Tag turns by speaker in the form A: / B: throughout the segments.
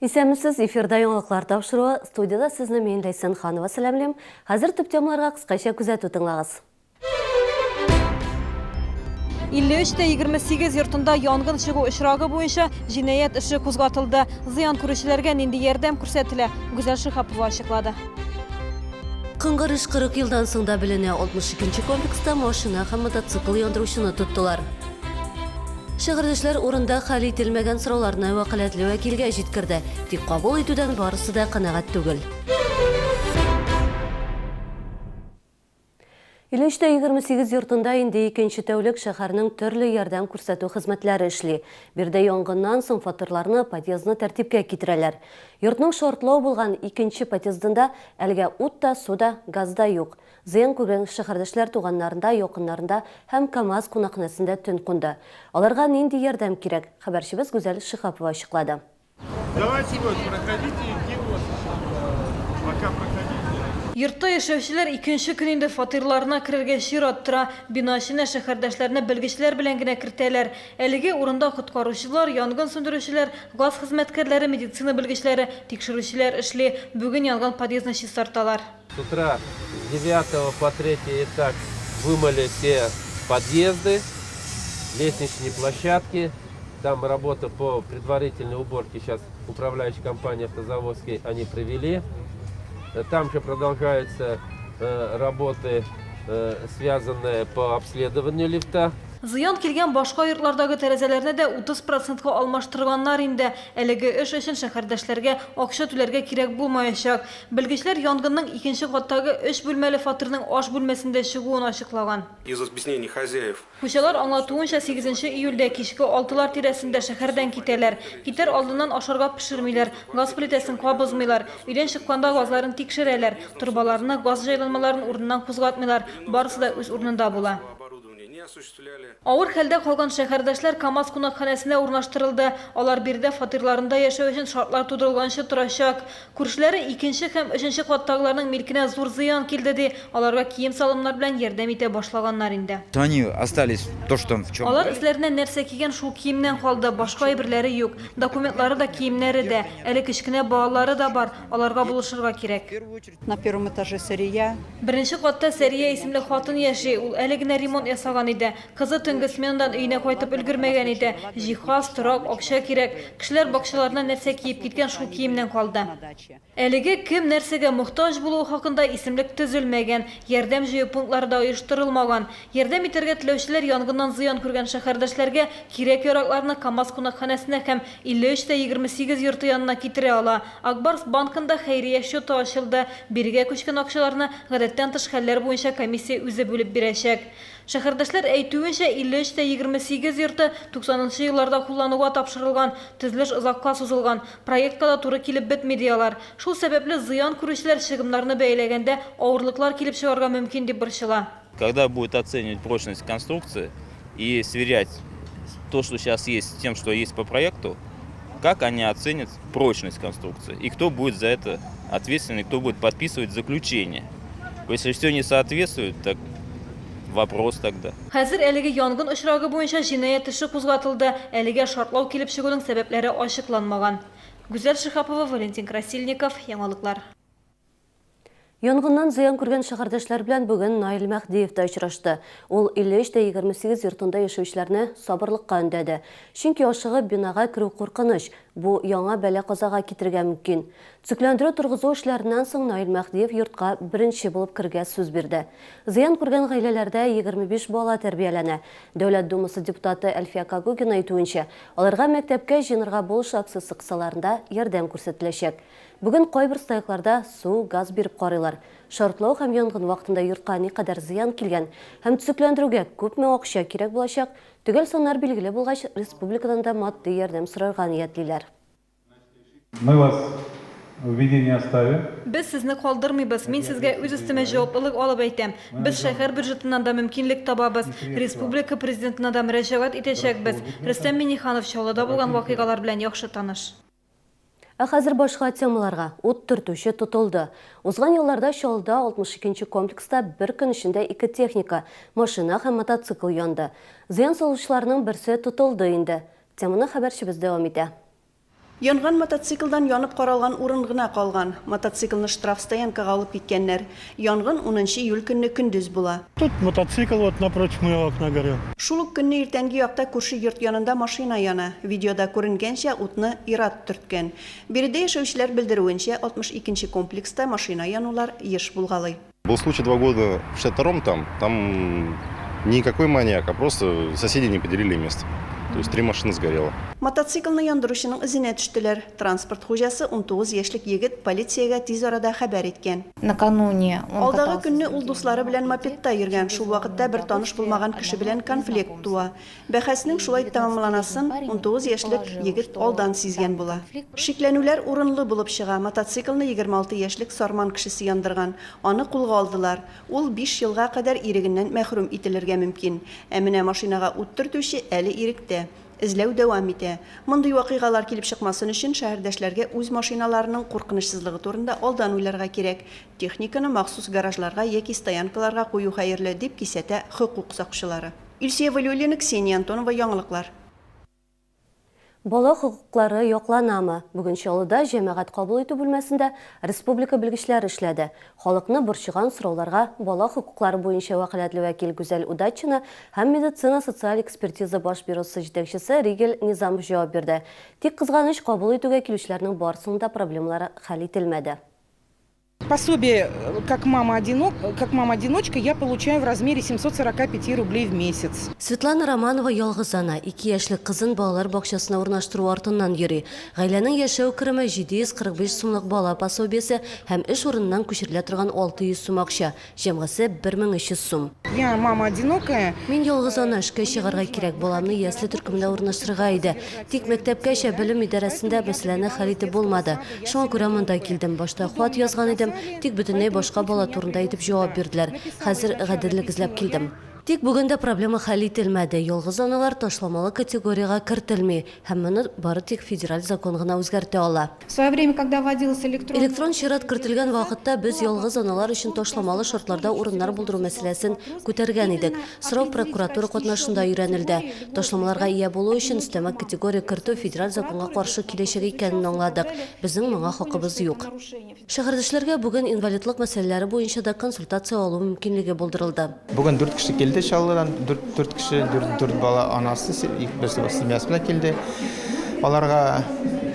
A: Исәнмесез, эфирда яңалыклар тапшыруы. Студиядә сезне мин, Ләйсән Ханова сәламлим. Хәзер төп темаларга кыскача күзәтү тыңлагыз.
B: 53 тә 28 йортында янгын чыгу очрагы буенча җинаять эше кузгатылды. Зыян күрүчеләргә нинди ярдәм күрсәтелә, Гүзәл Шиһапова ачыклады.
A: Кыңгыр эш 40 елдан соң да беленә, 62 нче комплекста машина һәм мотоцикл яндыручыны тоттылар. Шәһәрдәшләр урында хәл ителмәгән сорауларны вәкаләтле вәкилгә җиткерде, тик кабул итүдән барысы да канәгать түгел. 53 тә 28 йортында инде икенче тәүлек шәһәрнең төрле ярдәм күрсәтү хезмәтләре эшли. Биредә янгыннан соң фатирларны, подъездны тәртипкә китерәләр. Йортның шартлау булган икенче подъездында әлегә ут та, су да, газ да юк. Зыян күргән шәһәрдәшләр туганнарында, якыннарында һәм КАМАЗ кунакханәсендә төн кунды. Аларга нинди ярдәм кирәк? Хәбәрчебез Гүзәл Шиһапова ачыклады.
C: Давайте вот, проходите, где у вас еще? Пока проходите.
B: Йортта яшәүчеләр икенче көн инде фатирларына керергә чират тора. Бина эченә шәһәрдәшләрне белгечләр белән генә кертәләр. Әлеге урында коткаручылар, янгын сүндерүчеләр, газ хезмәткәрләре, медицина белгечләре, тикшерүчеләр эшли. Бүген янган подъездны чистарталар.
D: С утра с девятого по третий этаж вымыли все подъезды, лестничные площадки. Там работа по предварительной уборке сейчас управляющей компании Автозаводской они провели. Там же продолжаются работы, связанные по обследованию лифта.
B: Зыян килгән башка йортлардагы тәрәзәләрне дә 30 процентка алмаштырганнар инде. Әлеге эш өчен шәһәрдәшләргә акча түләргә кирәк булмаячак. Белгечләр янгынның икенче каттагы өч бүлмәле фатирның аш бүлмәсендә чыгуын ачыклаган.
C: Из объяснений хозяев.
B: Хуҗалар аңлатуынча, сигезенче июльдә кичке алтылар тирәсендә шәһәрдән китәләр. Китәр алдыннан ашарга пешермиләр, газ плитәсен кабызмыйлар, өйдән чыкканда газларын тикшерәләр, торбаларны, газ җайланмаларын урыннан кузгатмыйлар, барысы да үз урынында була. Авыр хәлдә калган шәһәрдәшләр КАМАЗ кунакханәсенә урнаштырылды. Алар биредә фатирларында яшәү өчен шартлар тудырылганчы торачак. Күршеләре икенче һәм өченче каттагыларның милкенә зур зыян килде, ди. Аларга кием-салымнар белән ярдәм итә башлаганнар инде.
E: Они остались то, что в чем
B: Алар өсләренә нәрсә кигән, шул киемнән калды, башка әйберләре юк. Документлары да, киемнәре дә. Әле кечкенә балалары да бар, аларга булышырга кирәк.
F: На первом этаже Сәрия.
B: Беренче катта Сәрия исемле хатын яши. Ул әле генә ремонт ясаган иде. Кызы төнге сменадан өенә кайтып өлгермәгән иде. Җиһаз, торак, акча кирәк. Кешеләр бакчаларына нәрсә киеп киткән, шул киемнән калды. Әлеге кем нәрсәгә мохтаҗ булуы хакында исемлек төзелмәгән, ярдәм җыю пунктлары да оештырылмаган. Ярдәм итәргә теләүчеләр янгыннан зыян күргән шәһәрдәшләргә кирәк-яракларны КАМАЗ кунакханәсенә һәм 53 тә 28 йорты янына китерә ала. Ак Барс банкында хәйрия счеты ачылды. Бирегә күчкән акчаларны гадәттән тыш хәлләр буенча комиссия үзе бүлеп бирәчәк. Шәһәрдәшләр әйтүенчә, 53 тә 28 йорты 90 нчы елларда куллануга тапшырылган, төзелеш озакка сузылган, проектка да туры килеп бетми, ди алар. Шул сәбәпле зыян күрүчеләр чыгымнарны бәяләгәндә авырлыклар килеп чыгарга мөмкин дип борчыла.
G: Когда будет оценивать прочность конструкции и сверять то, что сейчас есть, с тем, что есть по проекту, как они оценят прочность конструкции и кто будет за это ответственный, кто будет подписывать заключение. Если все не соответствует, так вопрос тогда.
B: Хәзер әлеге янгын очрагы буенча җинаять эше кузгатылды. Әлегә шартлау килеп чыгуның сәбәпләре ачыкланмаган. Гүзәл Шиһапова, Валентин Красильников, Яңалыклар.
A: Янгыннан зыян күргән шәһәрдәшләр белән бүген Наил Мәһдиев та очрашты. Ул 53 тә 28 йортында яшәүчеләрне сабырлыкка өндәде. Чөнки ашыгып бинага керү куркыныч, бу яңа бәла-казага китерергә мөмкин. Төзекләндерү-торгызу эшләреннән соң Наил Мәһдиев йортка беренче булып керергә сүз бирде. Зыян күргән гаиләләрдә 25 бала тәрбияләнә. Дәүләт Думасы депутаты Әлфия Когогина әйтүенчә, аларга мәктәпкә җыенырга булыш акциясе кысаларында ярдәм күрсәтеләчәк. Бүген кайбер стоякларда су, газ биреп карыйлар. Шартлау һәм янгын вакытында йортка никадәр зыян килгән һәм төзекләндерүгә күпме акча кирәк булачак, төгәл саннар билгеле булгач, республикадан да матди ярдәм сорарга ниятлиләр.
H: Мы вас в беде не оставим.
B: Без сезне калдырмыйбыз. Мин сезгә үз өстемә җаваплылык алып әйтәм. Без шәһәр бюджетыннан да мөмкинлек табабыз. Республика Президентына да мөрәҗәгать итәчәкбез. Рөстәм Миңнеханов Чаллыда булган вакыйгалар белән яхшы таныш.
A: Ә хәзер башка темаларга. Ут төртүче тотылды. Узган елларда Чаллыда 62 нче комплекста бер көн эчендә ике техника, машина һәм мотоцикл янды. Зыян салучыларның берсе тотылды инде. Теманы хәбәрчебез дәвам итә.
I: Янган мотоциклдан янып каралган урын гына калган. Мотоциклны штрафстоянкага алып киткәннәр. Янгын унынчы июль көнне көндез була.
C: Тут мотоцикл вот напротив моего окна горел.
I: Шул ук көнне иртәнге якта күрше йорт янында машина яна. Видеода күренгәнчә, утны ир-ат төрткән. Биредә яшәүчеләр белдерүенчә, 62 нче комплекста машина янулар еш булгалый.
J: Был случай два года в 62-м там, там никакой маньяк, а просто соседи не поделили место. То есть три машины сгорело.
I: Мотоциклны яндыручының эзенә төштеләр. Транспорт хуҗасы, 19 яшьлек егет полициягә тиз арада хәбәр иткән.
K: Накануне он
I: Алдагы көнне ул дуслары белән мопедта йөргән. Шул вакытта бер таныш булмаган кеше белән конфликт туа. Бәхәснең шулай тәмамланасын 19 яшьлек егет алдан сизгән була. Шикләнүләр урынлы булып чыга, мотоциклны 26 яшьлек Сарман кешесе яндырган. Аны кулга алдылар. Ул биш елга кадәр ирегеннән мәхрүм ителергә мөмкин. Ә менә машинага ут төртүче әле иректә. Эзләү дәвам итә. Мондый вакыйгалар килеп чыкмасын өчен шәһәрдәшләргә үз машиналарының куркынычсызлыгы турында алдан уйларга кирәк. Техниканы махсус гаражларга яки стоянкаларга кую хәерле, дип кисәтә хокук сакчылары. Илсөя Вәлиуллина, Ксения Антонова, Яңалыклар.
A: Бала хокуклары якланамы? Бүген Чаллыда җәмәгать кабул итү бүлмәсендә республика белгечләре эшләде. Халыкны борчыган сорауларга бала хокуклары буенча вәкаләтле вәкил Гүзәл Удачина һәм медицина-социаль экспертиза баш бюросы җитәкчесе Ригель Низамов җавап бирде. Тик, кызганыч, кабул итүгә килүчеләрнең барысының да проблемалары хәл ителмәде.
L: Пособие как мама одинок, как мама-одиночка я получаю в размере 745 рублей в месяц.
A: Светлана Романова ялгыз ана, ике яшьлек кызын балалар бакчасына урнаштыру артыннан йөри. Гаиләнең яшәү кереме 745 сумлык бала пособиесе һәм эш урыныннан күчерелә торган 600 сум акча, җәмгысе 1300 сум.
L: Я мама одинокая.
A: Мин ялгыз ана, эшкә чыгарга кирәк, баламны ясле төркемендә урнаштырырга иде. Тик мәктәпкәчә белем идарәсендә мәсьәләне хәл итеп булмады. Шуңа күрә монда килдем. Башта хат язган идем, тик бөтенләй башка бала турында итеп җавап бирделәр. Хәзер гаделлек эзләп килдем. Тик бүген дә проблема хәл ителмәде. Ялгыз аналар ташламалы категориягә кертелми һәм моны бары тик федераль закон гына үзгәртә ала.
K: В свое время, когда вводилась электронная
A: Электрон чират кертелгән вакытта без ялгыз аналар өчен ташламалы шартларда урыннар булдыру мәсьәләсен күтәргән идек. Сорау прокуратура катнашында өйрәнелде. Ташламаларга ия булу өчен өстәмә категория кертү федераль законга каршы киләчәк икәнен аңладык. Безнең моңа хакыбыз юк. Шәһәрдәшләргә бүген инвалидлык мәсьәләләре буенча да консультация алу мөмкинлеге булдырылды.
M: Бүген дүрт кеше килде Чаллыдан, дүрт, дүрт кеше, дүрт, дүрт бала анасы, берсе семьясы белән килде. Аларга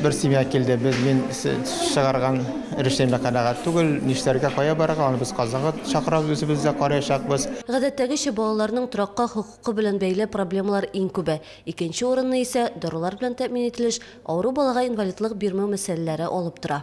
M: бер семья килде. Без мин чыгарган решениемә канәгать түгел. Нишләргә, кая барырга, аны без Казанга чакырабыз, үзебез дә караячакбыз.
A: Гадәттәгечә, балаларның торакка хокукы белән бәйле проблемалар иң күбе. Икенче урынны исә дарулар белән тәэмин ителеш, авыру балага инвалидлык бирмәү мәсьәләләре алып тора.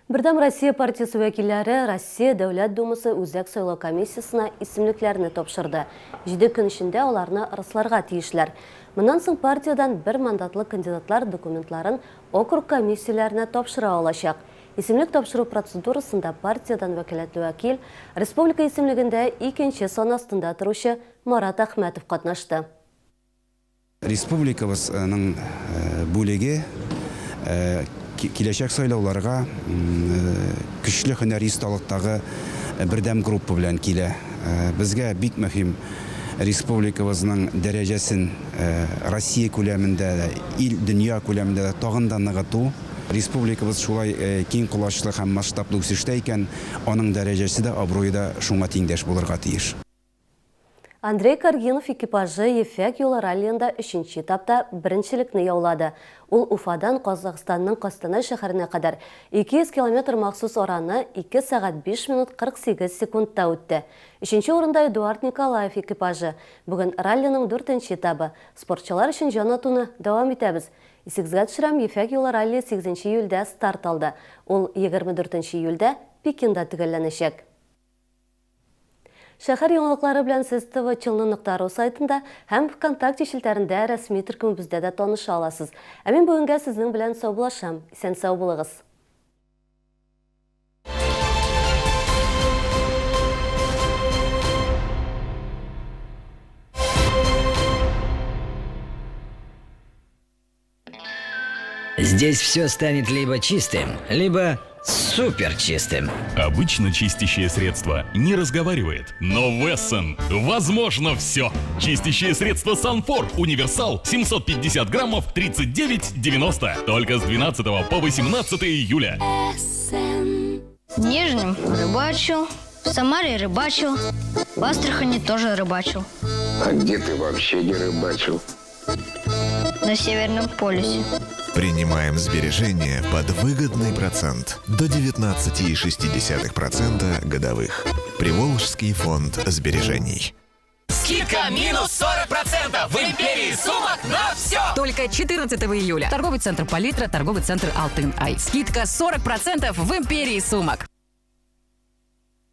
A: Бердәм Россия партиясе вәкилләре Россия Дәүләт Думасы Үзәк сайлау комиссиясенә исемлекләрне тапшырды. Җиде көн эчендә аларны расларга тиешләр. Моннан соң партиядән бер мандатлы кандидатлар документларын округ комиссияләренә тапшыра алачак. Исемлек тапшыру процедурасында партиядән вәкаләтле вәкил, республика исемлегендә икенче сан астында торучы Марат Әхмәтов катнашты.
N: Республикабызның бүлеге киләчәк сайлауларга көчле һөнәри осталыктагы бердәм группа белән килә. Безгә бик мөһим республикабызның дәрәҗәсен Россия күләмендә дә, ил, дөнья күләмендә дә тагын да ныгыту. Республикабыз шулай киң колачлы һәм масштаблы үсештә икән, аның дәрәҗәсе дә, абруе да шуңа тиңдәш булырга тиеш.
A: Андрей Каргинов экипажы Ефәк юлы раллиенда өченче этапта беренчелекне яулады. Ул Уфадан Казахстанның Костанай шәһәренә кадәр 200 километр махсус араны 2 сәгать 5 минут 48 секундта үтте. Өченче урында Эдуард Николаев экипажы. Бүген раллиның дүртенче этабы. Спортчылар өчен җан атуны дәвам итәбез. Исегезгә төшерәм, Ефәк юлы раллие сигезенче июльдә старт алды. Ул 24 июльдә Пекинда төгәлләнәчәк. Шәһәр яңалыклары белән сез ТВ Челны нокта ру сайтында һәм ВКонтакте челтәрендә рәсми төркемебездә дә таныша аласыз. Ә мин бүгенгә сезнең белән саубуллашам. Исән-сау булыгыз!
O: Здесь все станет либо чистым, либо... Супер чистым.
P: Обычно чистящее средство не разговаривает, но в Эссен возможно все. Чистящее средство Санфор Универсал 750 граммов 39,90. Только с 12 по 18 июля.
Q: В Нижнем рыбачил, в Самаре рыбачил, в Астрахани тоже рыбачил.
R: А где ты вообще не рыбачил?
Q: На Северном полюсе.
S: Принимаем сбережения под выгодный процент до 19,6% годовых. Приволжский фонд сбережений.
T: Скидка минус 40% в империи сумок на все!
U: Только 14 июля. Торговый центр «Палитра», торговый центр «Алтын Ай». Скидка 40% в империи сумок.